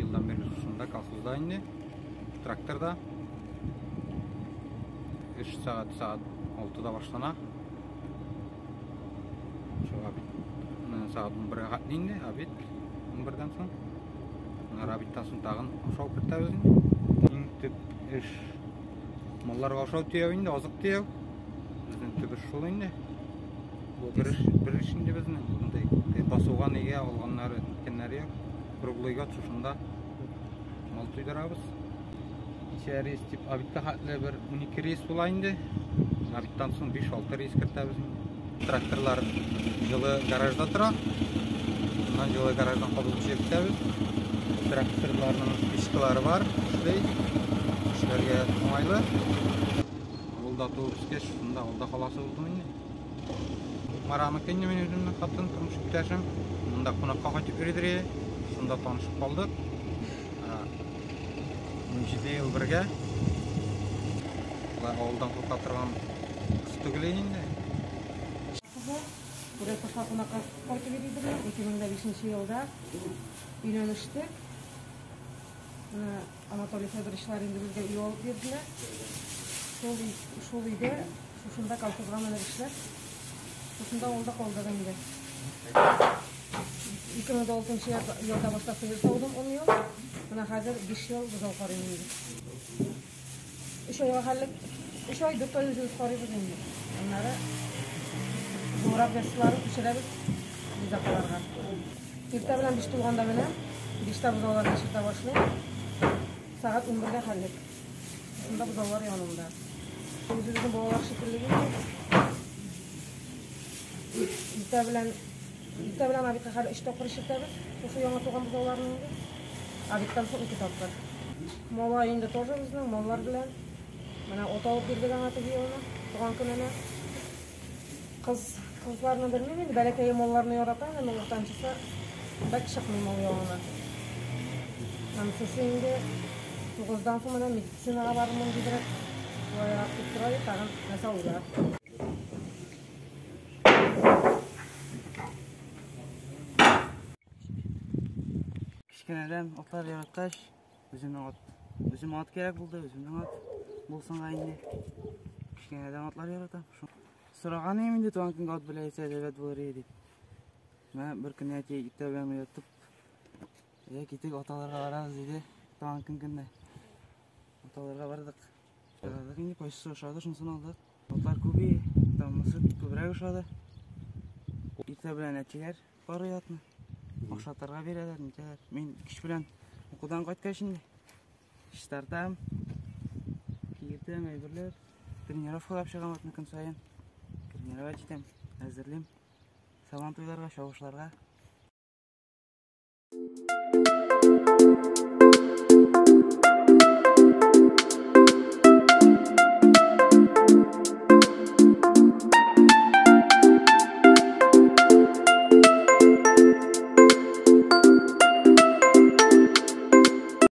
Елдан бирле шушында колхозда инде. Тракторда. Эш сәгать сәгать 6-да башлана. Шул обед сәгать 11-гә хәтле инде, обед 11-дән соң. Аннары обедтан соң тагын ашау кертәбез инде. Иң төп эш малларга ашау төяү инде, азык төяү. Безнең төп эш шул инде. Бу бер эш, бер эш инде безнең. Мондай басуга нигә алганнары, иткәннәре юк. Круглый год шушында мал туйдырабыз. Ничә рейс дип, обедка хәтле бер 12 рейс була инде. Обедтан соң 5-6 рейс кертәбез инде. Тракторлар җылы гаражда тора. Шуннан җылы гараждан кабызып җыеп китәбез. Тракторларның печкалары бар, эшли. Эшләргә уңайлы. Авылда туып үскәч, шунда авылда каласы булдым инде. Мараныкы инде мин үземнең хатын, тормыш иптәшем. Монда кунакка кайтып йөридер иде. Шунда танышып калдык. 17 ел бергә. Болай авылдан курка торган кыз түгел инде. Кызы, Күрәк башка кунакка кайтып йөри иде. 2005 елда өйләнештек. Менә Анатолий Федоровичлар инде безгә өй алып бирделәр. Шул, шул өйдә, шушында колхозга менеп эшләп, шушында авылда калдык инде. 2006 елда башта сыер саудым 10 ел. Менә хәзер 5 ел бозау карыйм инде. 3 айга хәллек, 3 ай, 4 ай үзебез карыйбыз инде. Аннары зуррак яссыларын күчерәбез бизакаларга. Иртә белән 5 тулганда менә 5тә бозауларны эчертә башлыйм. Сәгать 11-гә хәллек. Шунда бозаулар янында. Үзебезнең балалар шикелле инде. Иртә белән иртә белән обедка хәл 3 тапкыр эчертәбез. Шушы яңа туган бозауларны инде. Обедтан соң 2 тапкыр. Малай инде тоже безнең маллар белән. Менә ат алып бирдек аңа теге елны, туган көненә. Кыз, кызларны белмим инде, бәләкәе малларны ярата, инде уртанчысы бәк чыкмый мал янына. Анысы инде тугыздан соң менә медицинага барырмын дидерәк. Шулайрак дип тора, тагын нәрсә уйлар. Кечкенәдән атлар яраткач, үземнең ат, үзем ат кирәк булды, үземнең ат булсынга инде. Кечкенәдән атлар яратам. Сораган идем инде туган көнгә ат белән әйтсә әйбәт булыр иде дип. Менә бер көнне әти иртә белән уятып, "Әйдә китик, ат алырга барабыз" диде. Туган көн көнне. Ат алырга бардык. Карадык инде, кайсысы ошады, шунысын алдык. Атлар күп иде, монысы күбрәк ошады. Иртә белән әтиләр карый атны. Ашатырга бирәләр, нитәләр. Мин кич белән укудан кайткач инде чистартам, кигертәм әйберләр. Тренировкалап чыгам атны көн саен. Тренировать итәм, әзерлим. Сабан туйларга, чабышларга.